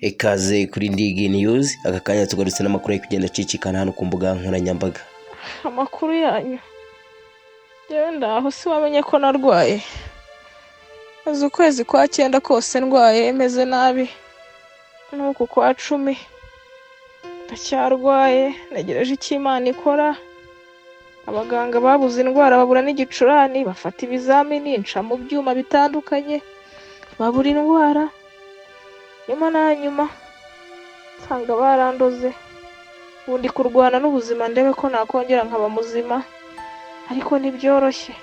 Ikaze kuri Ndigi News, aka kanya tugarutse n'amakuru ari kugenda acicikana hano ku mbuga nkoranyambaga. Amakuru yanyu? Njyewe ndaho. Si wamenye ko narwaye? Maze ukwezi kwa cyenda kose ndwaye, meze nabi. N'uku kwa 10 ndacyarwaye, ntegereje icyo Imana ikora. Abaganga babuze indwara, babura n'igicurane. Bafata ibizamini, nca mu byuma bitandukanye, babura indwara. Nyuma na nyuma nsanga barandoze. Ubu ndi kurwana n'ubuzima, ndebe ko nakongera nkaba muzima, ariko ntibyoroshye,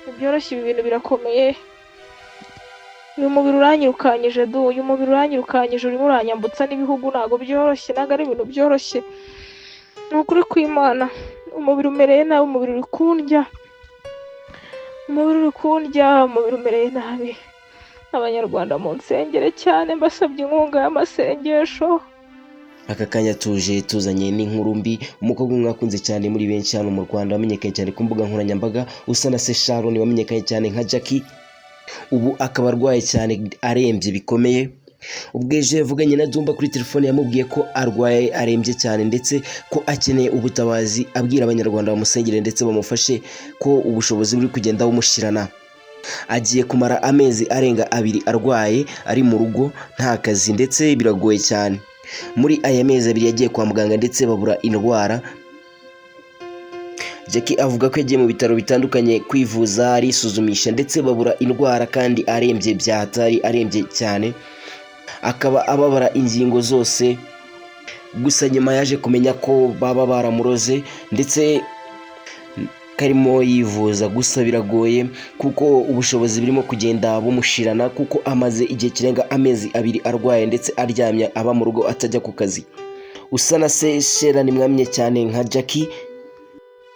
ntibyoroshye. Ibi bintu birakomeye. Uyu mubiri uranyirukanyije du, uyu mubiri uranyirukanyije, urimo uranyambutsa n'ibihugu. Ntabwo byoroshye, ntabwo ari ibintu byoroshye. Ni ukuri kw'Imana, umubiri umereye nabi, umubiri uri kundya, umubiri uri kundya, umubiri umereye nabi. Abanyarwanda, mu nsengere cyane, mbasabye inkunga y'amasengesho. Aka kanya tuje tuzanye n'inkuru mbi. Umukobwa umwe wakunze cyane muri benshi hano mu Rwanda, wamenyekanye cyane ku mbuga nkoranyambaga, Usanase Sharon, wamenyekanye cyane nka Jackie, ubu akaba arwaye cyane, arembye bikomeye. Ubwo ejo yavuganye na Dumba kuri telefone, yamubwiye ko arwaye, arembye cyane, ndetse ko akeneye ubutabazi, abwira Abanyarwanda bamusengere ndetse bamufashe, ko ubushobozi buri kugenda bumushirana. Agiye kumara amezi arenga 2 arwaye, ari mu rugo, nta kazi, ndetse biragoye cyane. Muri aya mezi 2 yagiye kwa muganga ndetse babura indwara. Jackie avuga ko yagiye mu bitaro bitandukanye kwivuza, arisuzumisha, ndetse babura indwara, kandi arembye bya hatari, arembye cyane, akaba ababara ingingo zose. Gusa nyuma yaje kumenya ko baba baramuroze, ndetse karimo yivuza, gusa biragoye kuko ubushobozi burimo kugenda bumushirana, kuko amaze igihe kirenga amezi 2 arwaye, ndetse aryamye, aba mu rugo, atajya ku kazi. Usanase Sharon mwamenye cyane nka Jackie,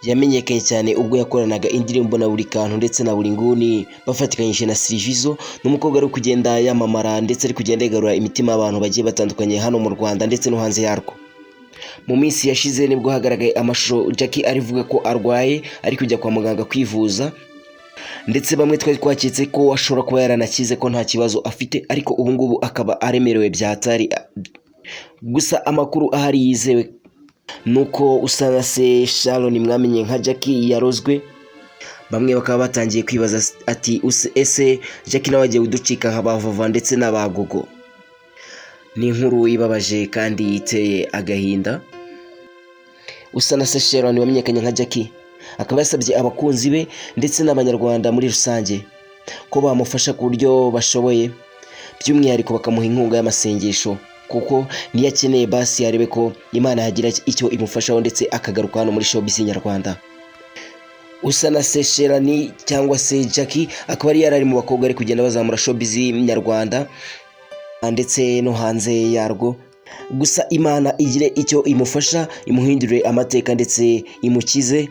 yamenyekanye cyane ubwo yakoranaga indirimbo na Buri Kantu ndetse na Buri Nguni bafatikanyije na Sirivizo. Ni umukobwa ari kugenda yamamara, ndetse ari kugenda yigarura imitima y'abantu bagiye batandukanye hano mu Rwanda ndetse no hanze yarwo. Mu minsi yashize nibwo hagaragaye amashusho Jackie arivuga ko arwaye, ari kujya kwa muganga kwivuza, ndetse bamwe twari twaketse ko ashobora kuba yaranakize, ko nta kibazo afite, ariko ubu ngubu akaba aremerewe bya hatari. Gusa amakuru ahari yizewe nuko Usanase Sharon mwamenye nka Jackie yarozwe. Bamwe bakaba batangiye kwibaza ati: "Ese Jackie nawe agiye kuducika nka ba Vava ndetse n'aba Gogo?" Ni inkuru ibabaje kandi iteye agahinda. Usanase Sharon wamenyekanye nka Jackie akaba yasabye abakunzi be ndetse n'Abanyarwanda muri rusange ko bamufasha ku buryo bashoboye, by'umwihariko bakamuha inkunga y'amasengesho, kuko niyo akeneye. Basi arebe ko Imana yagira icyo imufashaho, ndetse akagaruka hano muri showbiz nyarwanda. Usanase Sharon cyangwa se Jackie akaba yari yarari mu bakobwa ari kugenda bazamura showbiz nyarwanda ndetse no hanze yarwo. Gusa Imana igire icyo imufasha, imuhindurire amateka, ndetse imukize,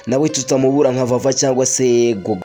nawe tutamubura nka Vava cyangwa se Gogo.